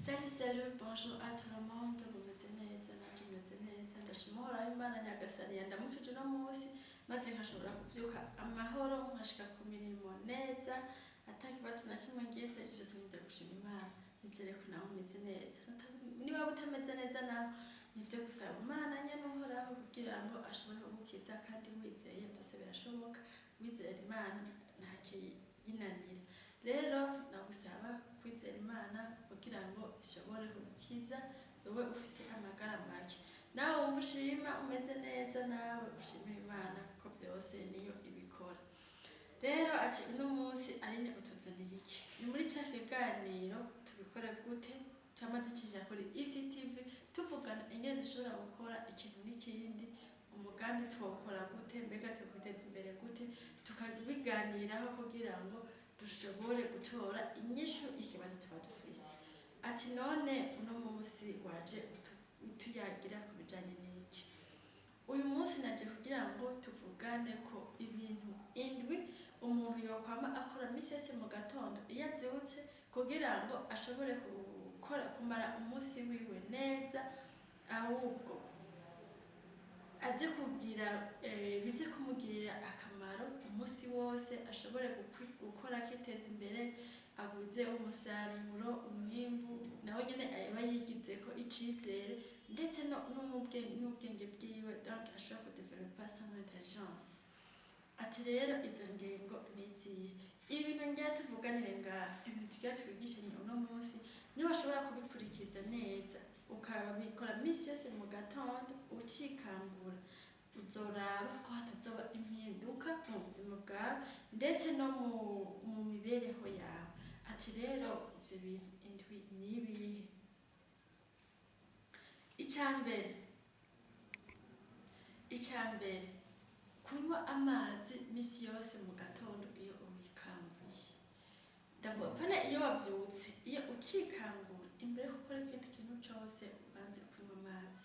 Salut, salut, bonjour à tout le monde, mumeze neza? Nanje meze neza. Ndashima Uhoraho Imana Nyagasani yandamukije uno munsi, maze nkashobora kuvyuka amahoro, nkashika ku mirimo neza, ata kibazo na kimwe ngize. Ivyo vyose nivyo gushima Imana. Nizere ko nawe umeze neza. Niba utameze neza nawe, nivyo gusaba Imana nyene Uhoraho kugira ngo ashobore kugukiza. Kandi wizeye, vyose birashoboka. Wizera Imana, nta kiyinanira. Rero nagusaba kwizera Imana kugira ngo ishobore kugukiza, wewe ufise amagara make. Nawe wumva ushima, umeze neza, nawe ushimira Imana, kuko vyose niyo ibikora. Rero ati uno munsi Aline utuzaniye iki? Ni muri ca kiganiro "Tubikora gute?" Twama ducisha kuri ECTV, tuvugana ingene dushobora gukora ikintu n'ikindi, umugambi twokora gute, mbega twokwiteza imbere gute, tukabiganiraho kugira ngo dushobore gutora inyishu ikibazo tuba dufise. Ati none uno munsi waje utuyagira ku bijanye n'iki? Uyu munsi naje kugira ngo tuvugane ko ibintu indwi umuntu yokwama akora misi yose mu gatondo iyo avyutse, kugira ngo ashobore gukora, kumara umunsi wiwe neza, ahubwo aze kugira bize kumugirira akamaro umunsi wose, ashobore gukora akiteza imbere, aguze umusaruro, umwimbu, nawe nyene aba yigizeko icizere, ndetse no mu bwenge n'ubwenge bwiwe, donc ashobora kudevelopa son intelligence. Ati rero izo ngingo ni izihe? Ibintu ngira tuvuganire ngaha, ibintu tugira twigishanye uno munsi, niba washobora kubikurikiza neza, ukabikora misi yose mu gatondo ucikangura, uzoraba ko hatazoba impinduka mu buzima bwawe, ndetse no mu mibereho yawe. Ati rero ivyo bintu indwi ni ibihe? Icya mbere, kunywa amazi misi yose mu gatondo iyo wikanguye. Ndavuga pana iyo wavyutse, iyo ucikangura, imbere yo gukora ikindi kintu cose, ubanze kunywa amazi.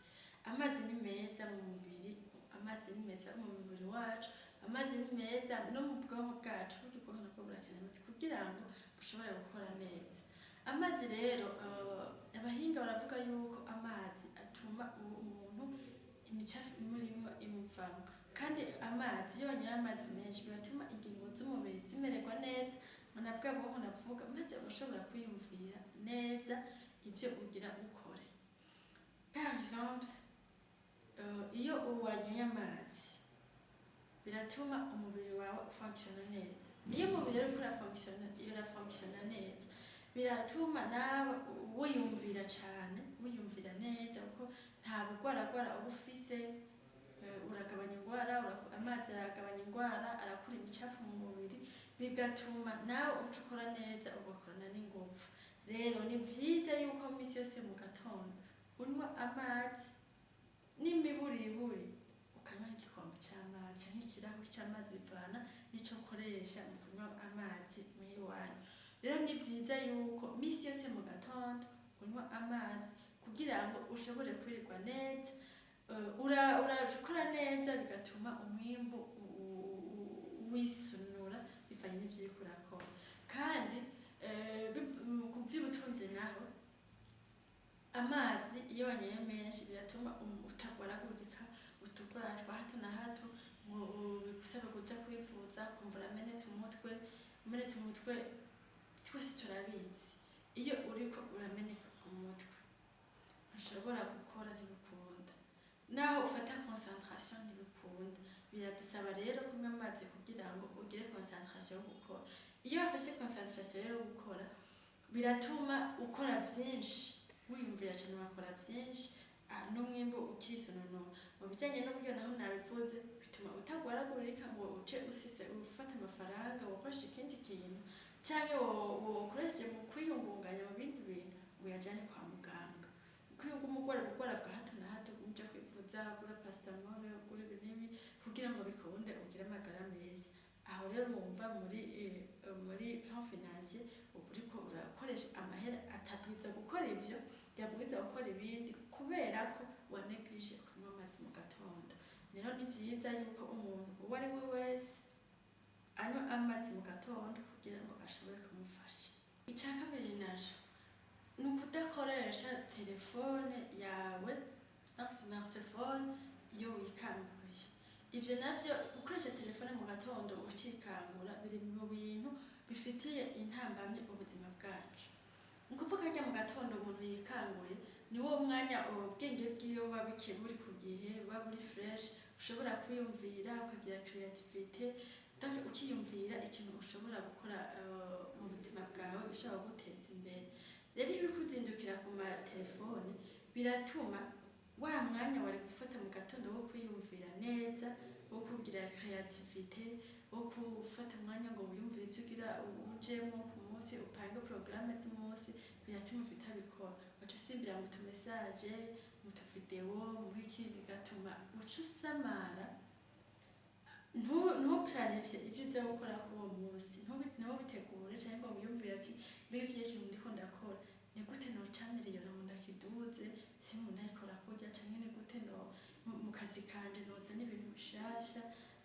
Amazi ni meza mu mubiri, amazi ni meza mu mubiri wacu, amazi ni meza no mu bwonko bwacu. Burya ubwonko nabwo burakenera amazi kugira ngo bushobore gukora neza. Amazi rero, abahinga baravuga yuko amazi atuma umuntu imicafu imurimwo imuvamwo. Kandi amazi, iyo wanyoye amazi menshi, biratuma ingingo z'umubiri zimererwa neza, na bwa bwonko navuga, maze ugashobora kwiyumvira neza ivyo ugira ukore. Par exemple, iyo wanyoye amazi, biratuma umubiri wawe ufonctiona neza. Iyo umubiri uriko urafonctiona neza, biratuma nawe wiyumvira cane, wiyumvira neza, kuko nta bugwaragwara uba ufise. Uragabanya ingwara. Amazi aragabanya ingwara, arakura imicafu mu mubiri, bigatuma nawe uca ukora neza, ugakorana n'inguvu. Rero ni vyiza yuko misi yose mu gatondo unywa amazi, n'imiburiburi ukanywa igikombe c'amazi canke ikirahuri c'amazi, bivana n'ico ukoresha mu kunywa amazi muhira iwanyu. Rero ni vyiza yuko misi yose mu gatondo unywa amazi kugira ngo ushobore kwirirwa neza. Urakora neza, bigatuma umwimbu wisunura bivanye n'ivyo uriko urakora. Kandi ku vy'ubutunzi naho, amazi iyo wanyoye menshi biratuma utagwaragurika utugwara twa hato na hato, ngo bigusabe kuja kwivuza, kumva uramenetse umutwe. Umenetse umutwe, twese turabizi, iyo uriko urameneka umutwe ntushobora gukora, ntibikunda. Naho ufata concentration, ntibikunda. Biradusaba rero kunywa amazi kugira ngo ugire concentration yo gukora. Iyo wafashe concentration rero yo gukora, biratuma ukora vyinshi, wiyumvira cane, ugakora vyinshi, n'umwimbu ukisununura. Mu bijanye n'uburyo naho nabivuze, bituma utagwaragurika ngo uce usise ufata amafaranga wokoresha ikindi kintu, canke wokoresheje mu kwiyungunganya mu bindi bintu, ngo uyajane kwa muganga. Kwiyunga umugwara ubugwara bwa hato na hato, uja kwivuza, ugura paracetamol, ugura ibi n'ibi, kugira ngo bikunde ugire amagara meza. Aho rero wumva muri plan financier uba uriko urakoresha amahera atabwirizwa gukora ivyo, yabwirizwa gukora ibindi, kubera ko wanegirije kunywa amazi mu gatondo. Rero ni vyiza yuko umuntu uwo ari we wese anywa amazi mu gatondo kugira ngo ashobore kumufasha. Ica kabiri naco ni ukudakoresha. Gukoresha telefone yawe, donc smartphone, iyo wikanguye. Ivyo navyo, gukoresha telefone mu gatondo ukikangura, biri mu bintu bifitiye intambamyi ubuzima bwacu. Ni ukuvuga, harya mu gatondo umuntu yikanguye ni wo mwanya ubwenge bwiwe buba buri ku gihe, buba buri fresh, ushobora kwiyumvira, ukagira créativité, donc ukiyumvira ikintu ushobora gukora mu buzima bwawe gishobora kuguteza imbere. Rero iyo uriko uzindukira ku matelefone, biratuma wa mwanya wari gufata mu gatondo wo kwiyumvira neza, wo kugira créativité, wo gufata umwanya ngo wiyumvire ivyo ugira ujemwo ku munsi, upange programme z'umunsi, biratuma utabikora, ugaca usimbira mu tu message, mu tu vidéo, mu biki, bigatuma uca usamara, ntuplanifye ivyo uza gukora kuri uwo munsi, ntubitegure canke ngo wiyumvire ati: "Mbega kiriya kintu ndiko ndakora, ni gute noca miliyoni ngo ndakiduze, simu ndayikora kurya, canke ni gute no mu kazi kanje nozana ibintu bishasha?"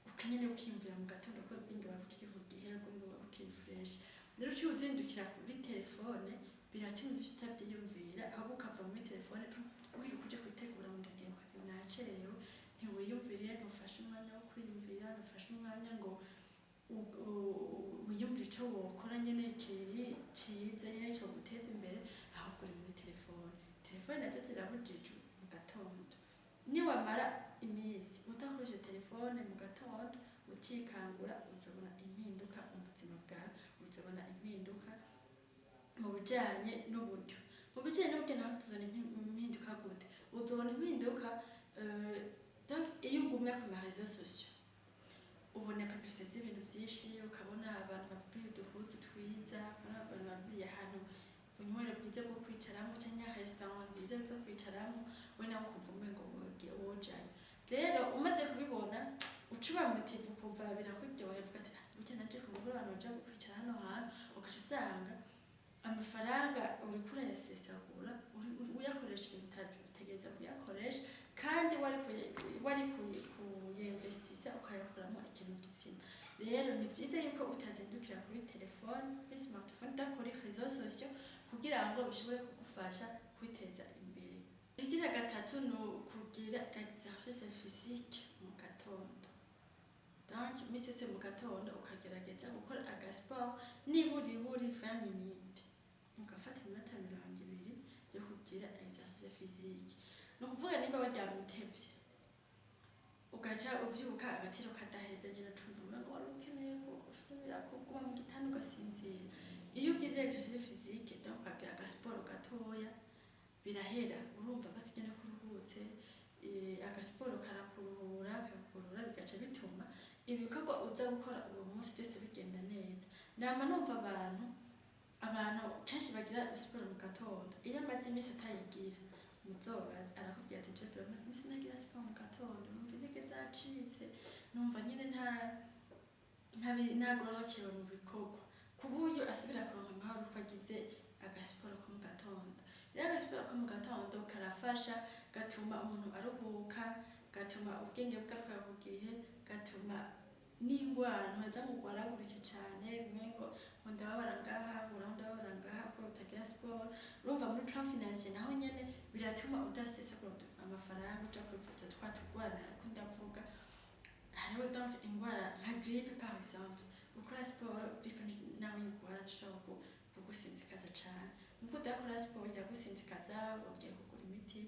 Uko nyene ukiyumvira mu gatondo ko ubwenge buba bukiri ku gihe, ubwenge buba bukiri fresh. Rero uciye uzindukira kuri telefone, biratuma ivyo utavyiyumvira, ahubwo ukava muri telefone wiruka uje kwitegura ngo ndagiye mu kazi, nacerewe. Ntiwiyumviriye, ntufashe umwanya wo kwiyumvira, ntufashe umwanya ngo wiyumvire ico wokora nyene kiri ciza nyene coguteza imbere, ahubwo uri muri telefone. Telefone nazo zirabujijwe mu gatondo. Niwamara iminsi udakoresheje telefone mu gatondo utikangura, uzobona impinduka mu buzima bwawe, uzobona impinduka mu bijanye n'uburyo. Mu bijanye n'uburyo naho tuzobona impinduka gute? Uzobona impinduka, donc iyo ugumya ku ma réseaux sociaux, ubona publicité z'ibintu vyinshi, ukabona abantu bapubliye uduhuzu twiza, ukabona abantu bapubliye ahantu bunywero bwiza bwo kwicaramo canke restaurant nziza zo kwicaramo, we nawe ukumva umengo wojayo. Rero umaze kubibona, uca uba motivé, ukumva birakuryoheye, uvuga ati: "Ah, burya nanje ku mugoroba noja kwicara hano hantu." Ugaca usanga amafaranga uriko urayasesagura, uyakoresha ibintu utategerezwa kuyakoresha, kandi wari kuyinvestisa ukayakuramo ikintu gitsina. Rero ni vyiza yuko utazindukira kuri telefone, kuri smartphone, udakora réseaux sociaux, kugira ngo bishobore kugufasha kwiteza imbere. Igira gatatu ni ukugira exercice physique mu gatondo. Donc imisi yose mu gatondo ukagerageza gukora agasport, niburi buri 20 minutes, ugafata iminota 20 yo kugira exercice physique. Ni ukuvuga, niba waryamye utevye, ugaca uvyuka agatiro kadaheze nyene, ucumva umengo wari ukeneye ko usubira kuguma mu gitanda ugasinzira, iyo ugize exercice physique, donc ukagira agasport gatoya, birahera, urumva basi nyene ko uruhutse. Agasiporo karakuruhura, kakugorora, bigaca bituma ibikorwa uza gukora uwo munsi byose bigenda neza. Nama numva abantu kenshi bagira siporo mu gatondo, iyo amaze iminsi atayigira, muzobaze, arakubwira ati: "Jeff, maze iminsi ntagira siporo mu gatondo, numva intege zacitse, numva nyine ntagororokewe mu bikorwa." Ku buryo asubira kuronka amahoro uko agize agasiporo ko mu gatondo. Rero agasiporo ko mu gatondo karafasha, gatuma umuntu aruhuka, gatuma ubwenge bugaruka ku gihe, gatuma n'ingwara ntuheza ngo ugwaragurike cane, bimwe ngo ndababara ngaha, ngo ndababara ngaha kubera utagira siporo. Urumva, muri plan financier naho nyene biratuma udasesagura amafaranga uja kwivuza twa tugwara nariko ndavuga. Hariho donc ingwara nka grippe par exemple. Gukora siporo, grippe nawe uyigwara ntishobora kugusinzikaza cane. Muko udakora siporo iragusinzikaza, ugiye kugura imiti,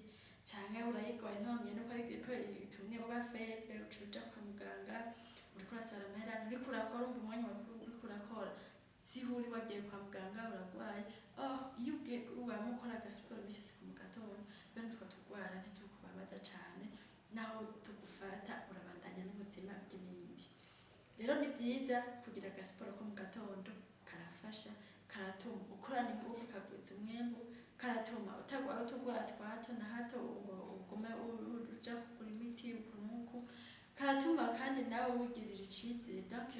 canke urayigwaye ntiwamenye nuko ari grippe itumye uba faible, uca uja kwa muganga, uriko urasohora amahera, nturiko urakora. Urumva, umwanya uriko urakora siho uri, wagiye kwa muganga uragwaye. Or iyo ugiye wama ukora agasiporo imisi yose mu gatondo, bene utwo tugwara ntitukubabaza cane, naho tugufata urabandanya n'ubuzima bw'ibindi. Rero ni vyiza kugira agasiporo ko mu gatondo, karafasha, karatuma ukorana inguvu, kagwiza umwimbu, karatuma utagwara utugwara twa hato na hato ngo ugume uja kugura imiti uku n'uku. Karatuma kandi nawe wigirira icizere, donc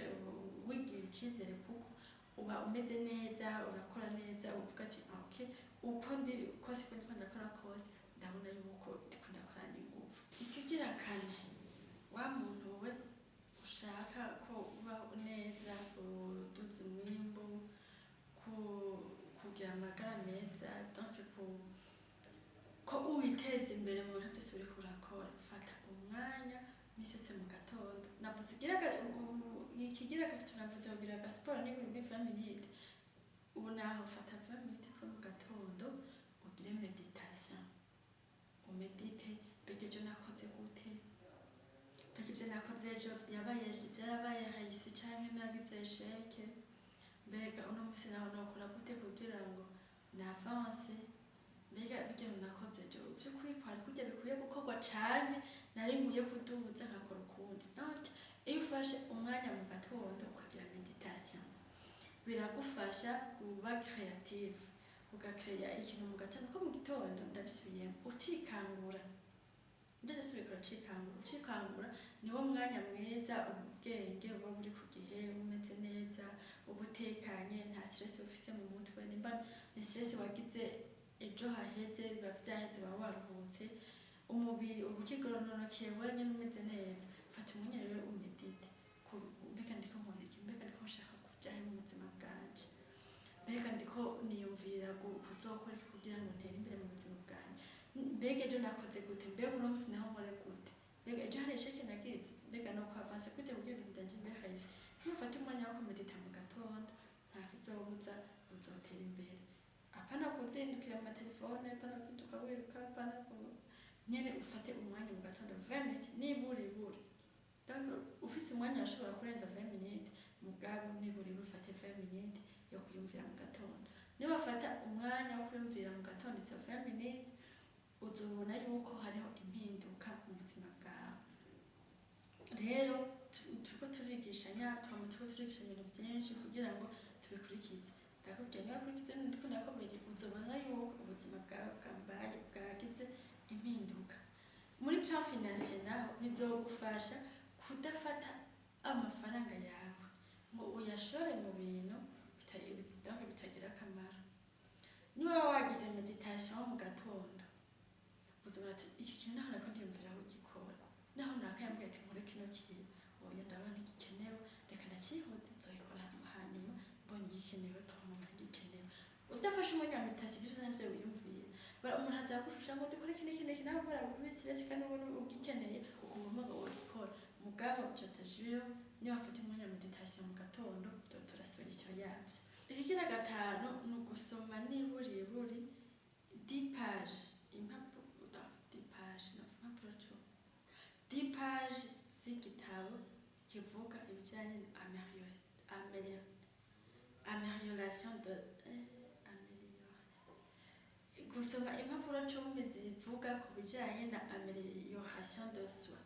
wigirira icizere kuko uba umeze neza, urakora neza, uvuga ati: "Ah, ok, uko ndi kose, uko ndiko ndakora kose, ndabona yuko ndiko ndakorana inguvu." Ikigira kane, wa muntu we ushaka ko ubaho neza, kuduza umwimbu, kugira amagara meza, donc ku Witeza imbere mu bintu byose uriko urakora, fata umwanya misi yose mu gatondo. Navuze ugira ikigira gatatu, navuze kugira agasiporo nibura muri 20 minutes. Ubu naho fata 20 minutes zo mu gatondo, ugire méditation, umédite: mbega ejo nakoze gute? Mbega ivyo nakoze ejo yabaye, vyarabaye réussi canke nagize échec? Mbega uno musi naho nokora gute kugira ngo n'avance? Mbega birya nakoze ejo vy'ukuri kwari kurya bikwiye gukorwa, canke nari nkwiye kuduza nkakora ukundi? Donc iyo ufashe umwanya mu gatondo ukagira méditation, biragufasha kuba créative, ugacréa ikintu mu gatondo. Ko mu gitondo, ndabisubiyemo, ucikangura, ndabisubikora, ucikangura, ucikangura, niwo mwanya mwiza, ubwenge buba buri ku gihe, bumeze neza, uba utekanye, nta stress ufise mu mutwe. Nimba ni stress wagize ejo haheze, biba vyaheze, uba waruhutse, umubiri uba ukigorononokewe wenyene, umeze neza. Fata umwanya rero umédite: mbega ndiko nkora iki? Mbega ndiko nshaka kuja he mu buzima bwanje? Mbega ndiko niyumvira kuzokora iki kugira ngo ntere imbere mu buzima bwanje? Mbega ejo nakoze gute? Mbega uno musi naho nkore gute? Mbega ejo hari échec nagize? Mbega no kwavansa gute kugira ibintu vyanje bibe réussi? Nufata umwanya wo kumédita mu gatondo, nta kizobuza uzotera imbere. Apana kuzindukira mu matelefone, apana kuzinduka wiruka, apana nyene ufate umwanya mu gatondo, 20 minutes niburi buri. Donc ufise umwanya washobora kurenza 20 minutes, mugabo niburi ufate 20 minutes yo kwiyumvira mu gatondo. Niba wafata umwanya wo kwiyumvira mu gatondo izo 20 minutes, uzobona yuko hariho impinduka mu buzima bwawe. Rero turiko turigishanya, twama turiko turigishanya ibintu vyinshi kugira ngo tubikurikize. Ndakubwiye, niba ukurikiza ibintu ndiko ndakubwira, uzobona yuko ubuzima bwawe bwambaye bwagize impinduka. Muri plan financier naho, bizogufasha kudafata amafaranga yawe ngo uyashore mu bintu donc bitagira akamaro. Niba wagize méditation mu gatondo, uzobona ati: iki kintu naho nariko ndiyumvira aho gikora, naho nakayambwiye ati nkore kino kintu, oya, ndabona ntigikenewe, reka ndacihuta, nzogikora hanyuma mbonye igikenewe. Pour le moment ntigikenewe. Udafashe umwanya wa méditation, ibyo uzi navyo wiyumvira. Umuntu azagushusha ngo dukore iki n'iki n'iki, nawe ukora ubisirese kandi ubona ugikeneye, ukumva umengo wogikora. Mugabo je te jure, niba wafata umwanya wa méditation mu gatondo, uzotora solution yavyo. Ikigira gatanu ni ugusoma niburiburi 10 pages, impapuro 10 pages, impapuro 10, 10 pages z'igitabo kivuga ibijanye na amélioration de améliorer. Gusoma impapuro 10 zivuga ku bijanye na amélioration de soi.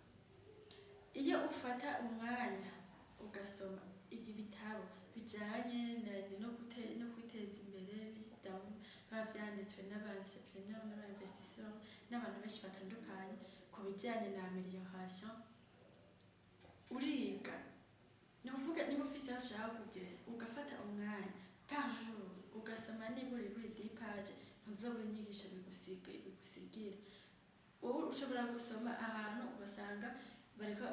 Iyo ufata umwanya ugasoma ibitabo bijanye no kwiteza imbere, biba vyanditswe n'aba entrepreneur, n'aba investisseur, n'abantu benshi batandukanye ku bijanye na amélioration, uriga. Ni ukuvuga, niba ufise aho ushaka kugera, ugafata umwanya par jour ugasoma nibura buri 10 pages, ntuzobura inyigisho bigusigira. Wowe ushobora gusoma ahantu ugasanga bariko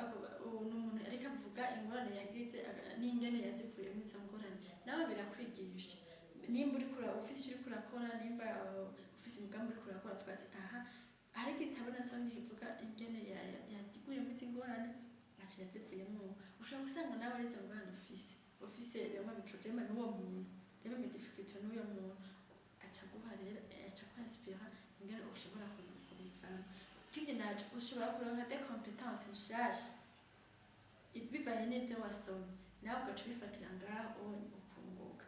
ubu ni umuntu ariko avuga ingorane yagize n'ingene yazivuyemo izo ngorane, nawe birakwigisha. Nimba uriko ufise ico uriko urakora, nimba ufise umugambi uriko urakora, avuga ati: aha hari igitabo nasomye kivuga ingene yaguyemo izi ngorane, aca yazivuyemo. Ushobora gusanga nawe ari izo ngorane ufise bimwe problème n'uwo muntu, bimwe difficulté n'uyo muntu, aca aguha rero, aca kwinspira ingene ushobora kubivamo. Ikindi naco, ushobora kuronka des compétences nshasha bivanye n'ivyo wasomye, nawe ugaca ubifatira ngaho ubonye ukunguka.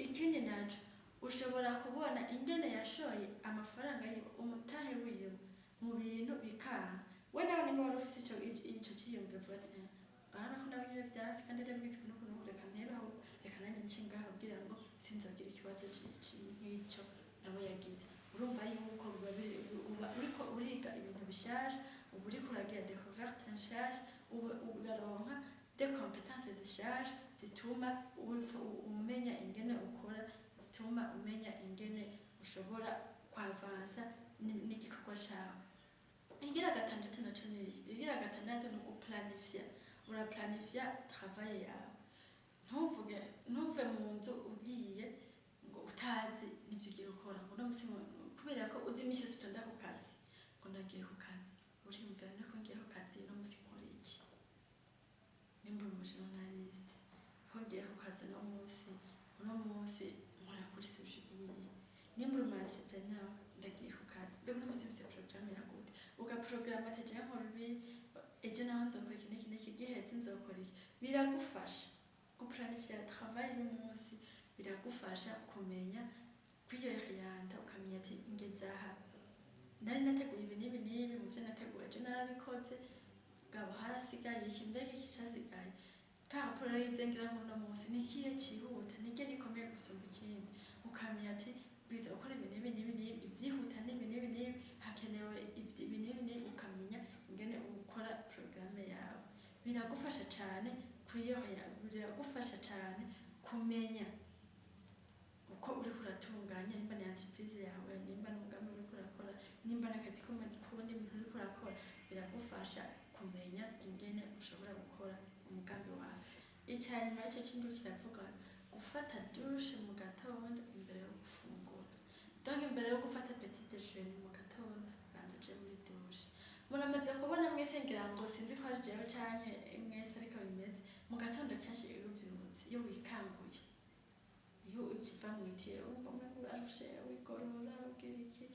Ikindi naco, ushobora kubona ingene yashoye amafaranga yiwe, umutahe wiwe, mu bintu bikanka. We nawe nimba wari ufise ico ciyumviro, uvuga ati: urabona ko nawe nyene vyanse, kandi yarabwitswe n'ukuntu, reka mpebe aho, reka nanjye nce ngaho kugira ngo sinzogire ikibazo nk'ico nawe yagize." Urumva yuko uba uriko uriga ibintu bishasha, uba uriko uragira découverte nshasha, uba uraronka des compétences zishasha zituma umenya ingene ukora, zituma umenya ingene ushobora kwavansa n'igikorwa cawe. Igira gatandatu naco ni iki? Igira gatandatu ni uguplanifya. Uraplanifya travail yawe. Ntuvuge, ntuve mu nzu ugiye ngo utazi n'ivyo ugiye gukora, ngo uno musi kubera ko ko uzi imisi yose utonda ku kazi, ngo ndagiye ku kazi, uriyumvira none ko ngiye ku kazi, uno musi nkora iki? Nimba uri umujournaliste, ko ngiye ku kazi uno munsi, uno munsi nkora kuri sujet iyihe? Nimba uri umu entrepreneur, ndagiye ku kazi, mbega uno munsi mfise programme ya gute? Ugaprograma ati jewe nkora ibi, ejo naho nzokora iki n'iki n'iki, giheze nzokora iki. Biragufasha guplanifya travail y'umunsi, biragufasha kumenya kwiyorienta, ukamenya ati ngeze aha, nari nateguye ibi n'ibi n'ibi, mu vyo nateguye ejo narabikoze, gabo harasigaye iki? Mbega iki casigaye par rapport y'ivyo ngira ngo uno munsi ni ikihe cihuta, ni ikihe gikomeye gusumba ikindi? Ukamenya ati bwiza gukora ibi n'ibi n'ibi n'ibi, ivyihuta n'ibi n'ibi n'ibi, hakenewe ibi n'ibi n'ibi, ukamenya ingene ukora programme yawe. Biragufasha cane kwiyoroya, biragufasha cane kumenya uko uriko uratunganya, nimba ni entreprise yawe, nimba n'umugambi uriko urakora, nimba n'akazi k'uwundi muntu uriko urakora. Biragufasha kumenya ingene ushobora gukora umugambi wawe. Ica nyuma y'ico c'indwi kiravuga gufata douche mu gatondo imbere yo gufungura. Donc imbere yo gufata petit déjeuner mu gatondo, banza uje muri douche. Muramaze kubona mwese, ngira ngo sinzi ko ari jewe canke mwese ariko bimeze, mu gatondo kenshi iyo uvyutse, iyo wikanguye, iyo ukiva mw'itiyo, wumva umengo urarushe, wigorora, ugira iki.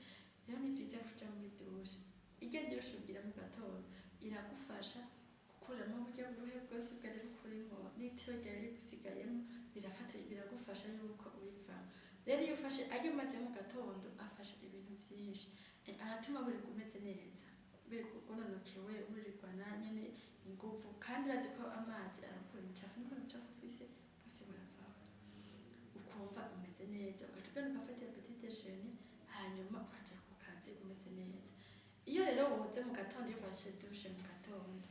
Rero ni vyiza kuja muri douche. Irya douche ugira mu gatondo iragufasha gukuramo burya buruhe bwose bwari bukurimwo, n'itiro ryari rigusigayemo birafata, biragufasha yuko ubivamwo. Rero iyo ufashe arya mazi yo mu gatondo, afasha ibintu vyinshi. Aratuma wirirwa umeze neza, wirirwa ugononokewe, wirirwana nyene inguvu. Kandi urazi ko amazi arakura imicafu, niko imicafu ufise bwose buravaho, ukumva umeze neza, ugaca ugenda ugafata iyo petit déjeuner, hanyuma ukaja ku kazi umeze neza. Iyo rero woze mu gatondo, iyo ufashe douche mu gatondo,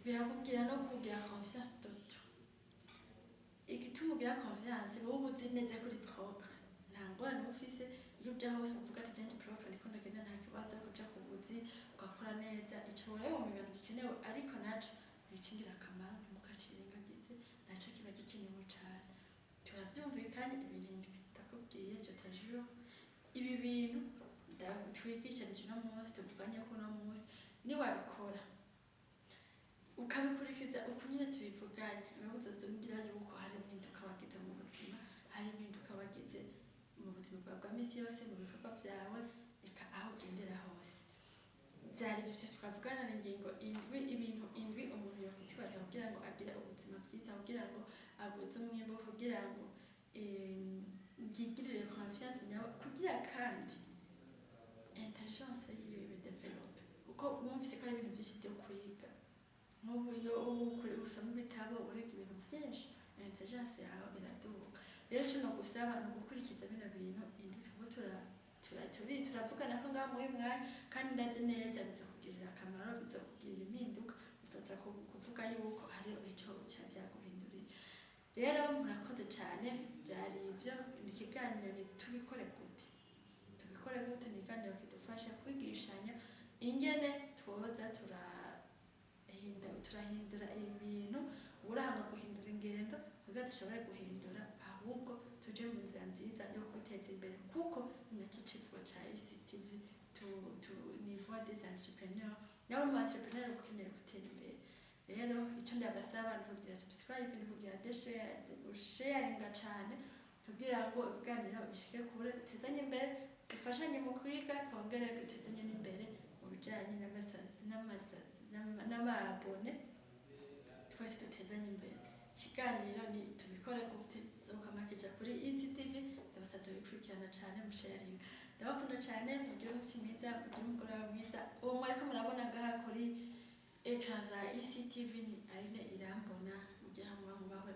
birakugira no kugira confiance de toi. Igituma ugira confiance, wowe uba uzi neza ko uri propre, nta ngorane uba ufise. Iyo uja hose uvuga ati jewe ndi propre, ndiko ndagenda, nta kibazo, kuja ku buzi ugakora neza. Ico rero womenga ntigikenewe, ariko naco ni ic'ingirakamaro, ntimukacirengagize, naco kiba gikenewe cane. Turavyumvikanye ibintu indwi ndakubwiye. Je te jure, ibi bintu twigishanije uno munsi, tuvuganye ko uno munsi, niwabikora ukabikurikiza uko nyine tubivuganye, wewe uzombwira yuko hari impinduka wagize mu buzima, hari impinduka wagize mu buzima bwawe bwa misi yose, mu bikorwa vyawe, eka aho ugendera hose. Vyari ivyo twavugana, ingingo indwi, ibintu indwi umuntu yokwitwararika kugira ngo agire ubuzima bwiza, kugira ngo abuze umwimbu, kugira ngo yigirire confiance nyawe, kugira kandi intelligence yiwe ibe développée, kuko wumvise ko ari ibintu vyinshi vyo kwiga. Nk'ubu iyo usoma ibitabo, uriga ibintu vyinshi, intelligence yawe iraduga. Rero ico nogusaba ni ugukurikiza bino bintu indwi turiko turavugana ko ngaha muri uyu mwanya, kandi ndazi neza bizokugirira akamaro, bizokugirira impinduka, bizoza kuvuga yuko hariho ico ca vyaguhinduriye. Rero murakoze cane, vyari ivyo. Ni ikiganiro ni tubikore gute, tubikore gute, ni ikiganiro kidufasha kwigishanya ingene twoza turahindura ibintu, urahanga guhindura ingendo kugira dushobore guhindura, ahubwo tuje mu nzira nziza yo kwiteza imbere, kuko ni nacyo civugo ca ICTV, tu ni voix des entrepreneurs. Nawe umu entrepreneur ukeneye gutera imbere. Rero icyo ndabasaba ni kugira subscribe, ni kugira sharinga cane, kugira ngo ibiganiro bishike kure, dutezanye imbere, dufashanye mu kwiga, twongere dutezanye n'imbere mu bijanye n'amabone, twese dutezanye imbere. Ikiganiro ni tubikore gute, zokamakija kuri ECTV. Ndabasabye gukurikirana cane, musharinga. Ndabakunda cane, mugire umunsi mwiza, mugire umugoroba mwiza. Uwo mwariko murabona ngaha kuri écran za ECTV ni Aline Irambona. Mugire hamwe mubahwe.